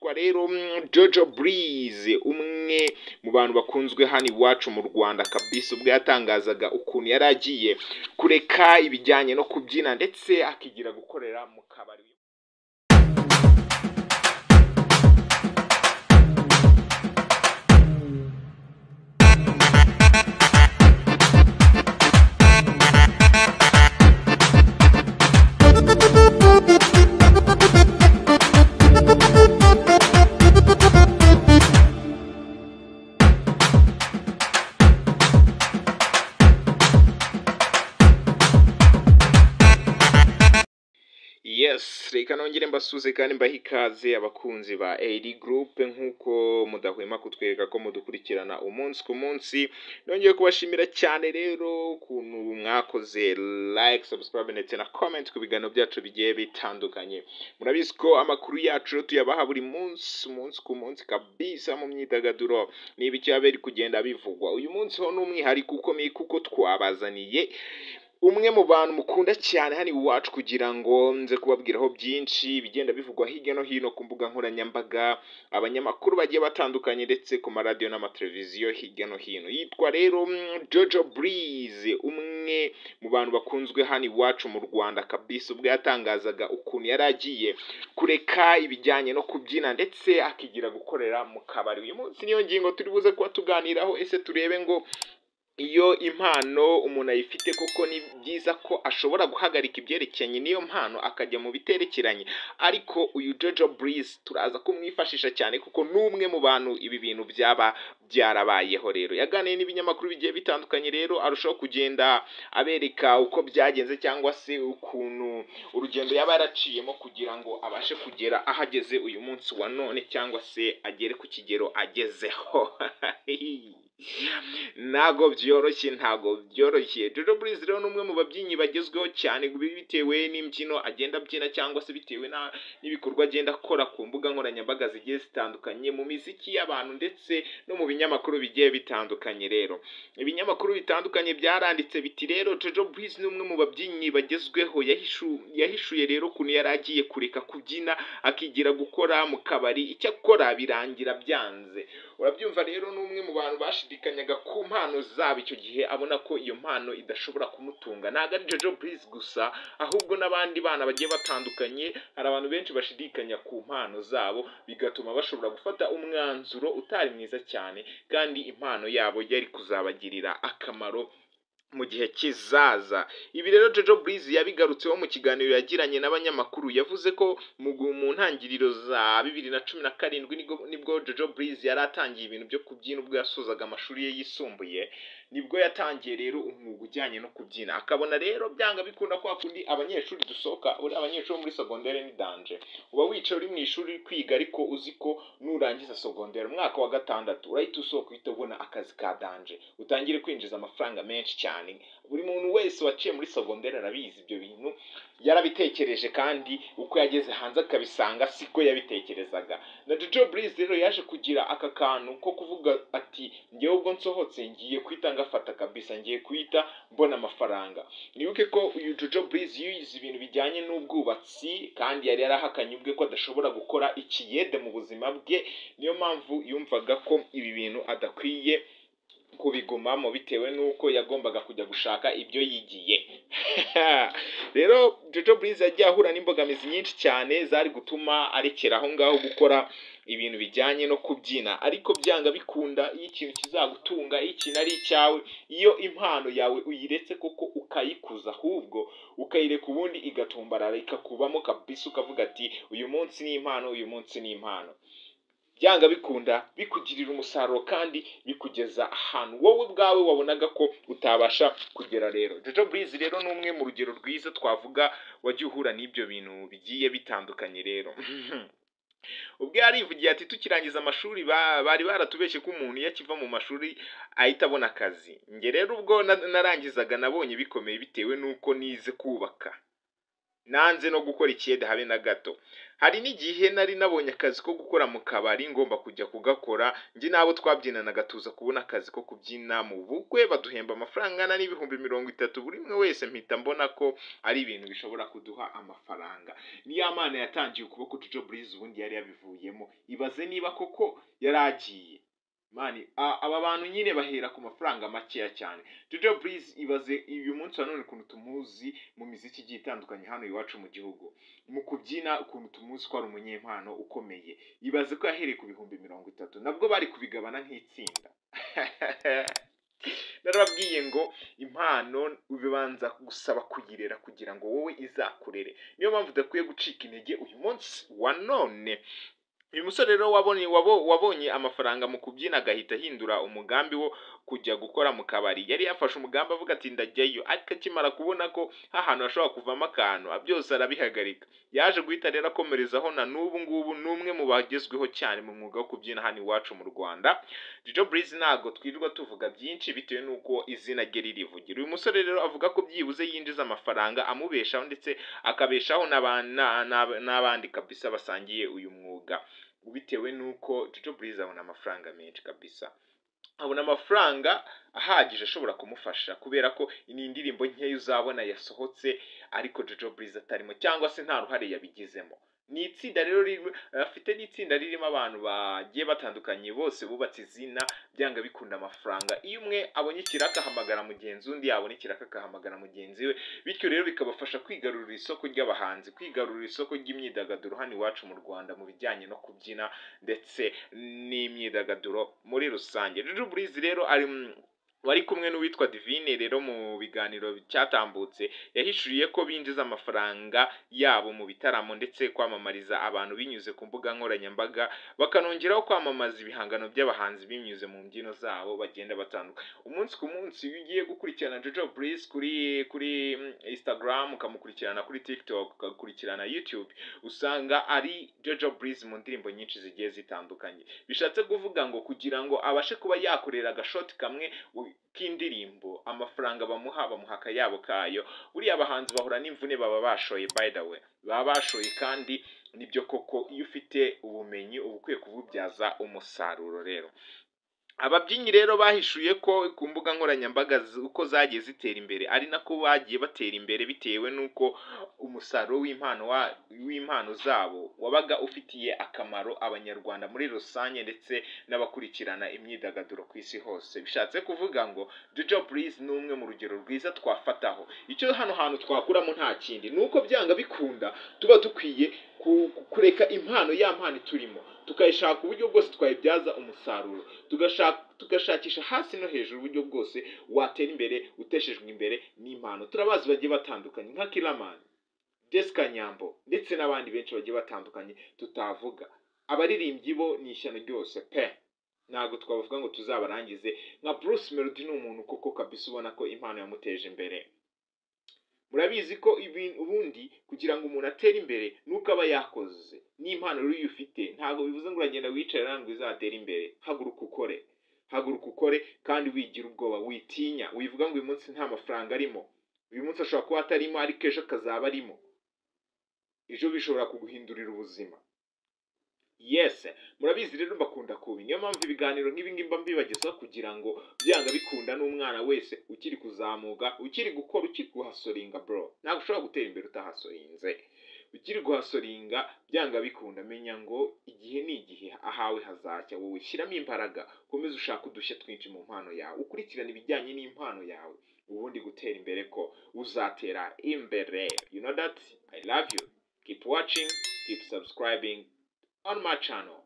Yitwa rero Jojo Breeze, umwe mu bantu bakunzwe hano iwacu mu Rwanda kabisa, ubwo yatangazaga ukuntu yari agiye kureka ibijyanye no kubyina ndetse akigira gukorera mu kabari. Yes, reka nongere mbasuze kandi mbahe ikaze abakunzi ba AD Group, nk'uko mudahwema kutwereka ko mudukurikirana umunsi ku munsi. Nongeye kubashimira cyane rero ukuntu mwakoze like, subscribe ndetse na comment ku biganiro byacu bigiye bitandukanye. Murabizi ko amakuru yacu tuyabaha buri munsi, umunsi ku munsi kabisa, mu myidagaduro niba icyo biri kugenda bivugwa. Uyu munsi ho ni umwihariko ukomeye kuko twabazaniye umwe mu bantu mukunda cyane hano iwacu kugira ngo nze kubabwiraho byinshi bigenda bivugwa hirya no hino ku mbuga nkoranyambaga, abanyamakuru bagiye batandukanye ndetse ku maradiyo n'amateleviziyo hirya no hino. Yitwa rero Jojo Breeze, umwe mu bantu bakunzwe hano iwacu mu Rwanda kabisa, ubwo yatangazaga ukuntu yari agiye kureka ibijyanye no kubyina ndetse akigira gukorera mu kabari. Uyu munsi niyo ngingo turi buze kuba tuganiraho, ese turebe ngo iyo impano umuntu ayifite koko ni byiza ko ashobora guhagarika ibyerekeranye n'iyo mpano akajya mu biterekeranye. Ariko uyu Jojo Breeze turaza kumwifashisha cyane kuko ni umwe mu bantu ibi bintu byaba byarabayeho. Rero yaganiriye n'ibinyamakuru bigiye bitandukanye, rero arushaho kugenda abereka uko byagenze cyangwa se ukuntu urugendo yaba yaraciyemo kugira ngo abashe kugera aho ageze uyu munsi wa none, cyangwa se agere ku kigero agezeho. Ntago byoroshye, ntago byoroshye. Jojo Breeze rero ni umwe mu babyinnyi bagezweho cyane bitewe n'imbyino agenda abyina cyangwa se bitewe n'ibikorwa agenda akora ku mbuga nkoranyambaga zigiye zitandukanye, mu miziki y'abantu ndetse no mu binyamakuru bigiye bitandukanye. Rero ibinyamakuru bitandukanye byaranditse biti rero Jojo Breeze ni umwe mu babyinnyi bagezweho, yahishuye rero ukuntu yari agiye kureka kubyina akigira gukora mu kabari, icyo akora birangira byanze. Urabyumva rero, ni umwe mu bantu bashidikanyaga ku mpano zabo icyo gihe, abona ko iyo mpano idashobora kumutunga. Ntabwo ari Jojo Breeze gusa, ahubwo n'abandi bana bagiye batandukanye. Hari abantu benshi bashidikanya ku mpano zabo bigatuma bashobora gufata umwanzuro utari mwiza cyane, kandi impano yabo yari kuzabagirira akamaro mu gihe kizaza. Ibi rero Jojo Breeze yabigarutseho mu kiganiro yagiranye n'abanyamakuru. Yavuze ko mu ntangiriro za 2017 nibwo Jojo Breeze yari atangiye ibintu byo kubyina, ubwo yasozaga amashuri ye yisumbuye nibwo yatangiye rero umwuga ujyanye no kubyina. Akabona rero byanga bikunda kwa kundi abanyeshuri dusohoka, uri abanyeshuri bo muri secondaire ni danger, uba wicaye uri mu ishuri uri kwiga ariko uzi ko nurangiza secondaire umwaka wa gatandatu urahita usohoka uhita ubona akazi ka danger, utangire kwinjiza amafaranga menshi cyane. Buri muntu wese waciye muri secondaire arabizi ibyo bintu, yarabitekereje kandi uko yageze hanze akabisanga siko yabitekerezaga. Na Jojo Breeze rero yaje kugira aka kantu ko kuvuga ati njyewe ubwo nsohotse ngiye kwita ngafata kabisa, ngiye kwita mbona amafaranga. Nibuke ko uyu Jojo Breeze yize ibintu bijyanye n'ubwubatsi kandi yari yarahakanye ubwe ko adashobora gukora ikiyede mu buzima bwe, niyo mpamvu yumvaga ko ibi bintu adakwiye kubigumamo bitewe n'uko yagombaga kujya gushaka ibyo yigiye. Rero Jojo Breeze yagiye ahura n'imbogamizi nyinshi cyane zari gutuma arekera aho ngaho gukora ibintu bijyanye no kubyina, ariko byanga bikunda iyo ikintu kizagutunga, iyo ikintu ari icyawe, iyo impano yawe uyiretse koko ukayikuza, ahubwo ukayireka ubundi igatumbarara ikakubamo kabisa, ukavuga ati uyu munsi ni impano, uyu munsi ni impano, byanga bikunda bikugirira umusaruro kandi bikugeza ahantu wowe ubwawe wabonaga ko utabasha kugera. Rero Jojo Breeze rero ni umwe mu rugero rwiza twavuga wagiye uhura n'ibyo bintu bigiye bitandukanye. Rero ubwo yarivugiye ati tukirangiza amashuri bari baratubeshye ko umuntu iyo akiva mu mashuri ahita abona akazi. Njye rero ubwo narangizaga nabonye bikomeye bitewe n'uko nize kubaka, nanze no gukora ikiyede habe na gato. Hari n'igihe nari nabonye akazi ko gukora mu kabari, ngomba kujya kugakora. Njye n'abo twabyinanaga tuza kubona akazi ko kubyina mu bukwe, baduhemba amafaranga angana n'30,000 buri umwe wese. Mpita mbona ko ari ibintu bishobora kuduha amafaranga. Niya mana yatangiye ukuboko Jojo Breeze ubundi yari yabivuyemo. Ibaze niba koko yari agiye. Man, aba bantu nyine bahera ku mafaranga makeya cyane. Jojo Breeze, ibaze uyu munsi wa none ukuntu tumuzi mu miziki igiye itandukanye hano iwacu mu gihugu, mu kubyina, ukuntu tumuzi ko ari umunyempano ukomeye. Ibaze ko yahereye ku 30,000, nabwo bari kubigabana nk'itsinda. Narababwiye ngo impano ubibanza gusaba kuyirera kugira ngo wowe izakurere. Niyo mpamvu udakwiye gucika intege uyu munsi wa none. Uyu musore rero wabonye amafaranga mu kubyina agahita ahindura umugambi wo kujya gukora mu kabari, yari yafashe umugambi avuga ati ndajyayo, ariko akimara kubona ko hahantu hashobora kuvamo akantu, byose arabihagarika. Yaje guhita rero akomerezaho, na n'ubu ngubu ni umwe mu bagezweho cyane mu mwuga wo kubyina hano iwacu mu Rwanda. Jojo Breeze ntabwo twirirwa tuvuga byinshi bitewe n'uko izina rye ririvugira. Uyu musore rero avuga ko byibuze yinjiza amafaranga amubeshaho, ndetse akabeshaho n'abandi kabisa basangiye uyu mwuga, bitewe n'uko Jojo Breeze abona amafaranga menshi kabisa, abona amafaranga ahagije ashobora kumufasha, kubera ko ni indirimbo nkeya uzabona yasohotse ariko Jojo Breeze atarimo cyangwa se nta ruhare yabigizemo. Ni itsinda rero afite, n'itsinda ririmo abantu bagiye batandukanye, bose bubatse izina. Byanga bikunda amafaranga, iyo umwe abonye ikiraka ahamagara mugenzi, undi yabona ikiraka agahamagara mugenzi we, bityo rero bikabafasha kwigarurira isoko ry'abahanzi, kwigarurira isoko ry'imyidagaduro hano iwacu mu Rwanda mu bijyanye no kubyina ndetse n'imyidagaduro muri rusange. Jojo Breeze rero ari wari kumwe n'uwitwa Divine rero mu biganiro cyatambutse, yahishuriye ko binjiza amafaranga yabo mu bitaramo ndetse kwamamariza abantu binyuze ku mbuga nkoranyambaga, bakanongeraho kwamamaza ibihangano by'abahanzi binyuze mu mbyino zabo bagenda batandukanye umunsi ku munsi. Iyo ugiye gukurikirana Jojo Breeze kuri Instagram, ukamukurikirana kuri TikTok, ukakurikirana YouTube, usanga ari Jojo Breeze mu ndirimbo nyinshi zigiye zitandukanye. Bishatse kuvuga ngo kugira ngo abashe kuba yakorera agashoti kamwe k'indirimbo, amafaranga bamuha akayabo kayo. Buriya abahanzi bahura n'imvune baba bashoye, by the way, baba bashoye, kandi nibyo koko, iyo ufite ubumenyi uba ukwiye kububyaza umusaruro. Rero ababyinnyi rero bahishuye ko ku mbuga nkoranyambaga uko zagiye zitera imbere ari nako bagiye batera imbere, bitewe n'uko umusaruro w'impano zabo wabaga ufitiye akamaro Abanyarwanda muri rusange ndetse n'abakurikirana imyidagaduro ku isi hose. Bishatse kuvuga ngo Jojo Breeze ni umwe mu rugero rwiza twafataho. Icyo hano hantu twakuramo nta kindi, ni uko byanga bikunda tuba dukwiye kureka impano, ya mpano turimo, tukayishaka uburyo bwose twayibyaza umusaruro, tugashakisha hasi no hejuru uburyo bwose watera imbere uteshejwe imbere n'impano. Turabazi bagiye batandukanye nka Killaman, Jessica Nyambo ndetse n'abandi benshi bagiye batandukanye tutavuga. Abaririmbyi bo ni ishyano ryose pe, ntabwo twabavuga ngo tuzabarangize. Nka Bruce Melody ni umuntu koko kabisa ubona ko impano yamuteje imbere. Murabizi ko ubundi kugira ngo umuntu atere imbere nuko aba yakoze. N'impano rero iyo ufite, ntabwo bivuze ngo uragenda wicara ngo izatere imbere. Haguruka ukore, haguruka ukore, kandi wigira ubwoba, witinya, wivuga ngo uyu munsi nta mafaranga arimo. Uyu munsi ashobora kuba atarimo, ariko ejo akazaba arimo. Ejo bishobora kuguhindurira ubuzima. Yes, murabizi rero mbakunda kubi. Niyo mpamvu ibiganiro nk'ibi ngibi mba mbibagezaho, kugira ngo byanga bikunda n'umwana wese ukiri kuzamuka, ukiri gukora, ukiri guhustlinga, bro, ntabwo ushobora gutera imbere utahustlinze. Ukiri guhustlinga, byanga bikunda menya ngo igihe ni igihe, ahawe hazacya. Wowe shyiramo imbaraga, ukomeze ushake udushya twinshi mu mpano yawe, ukurikirane ibijyanye n'impano yawe, ubundi gutera imbere ko uzatera imbere. You know that I love you. Keep watching, keep subscribing on my channel.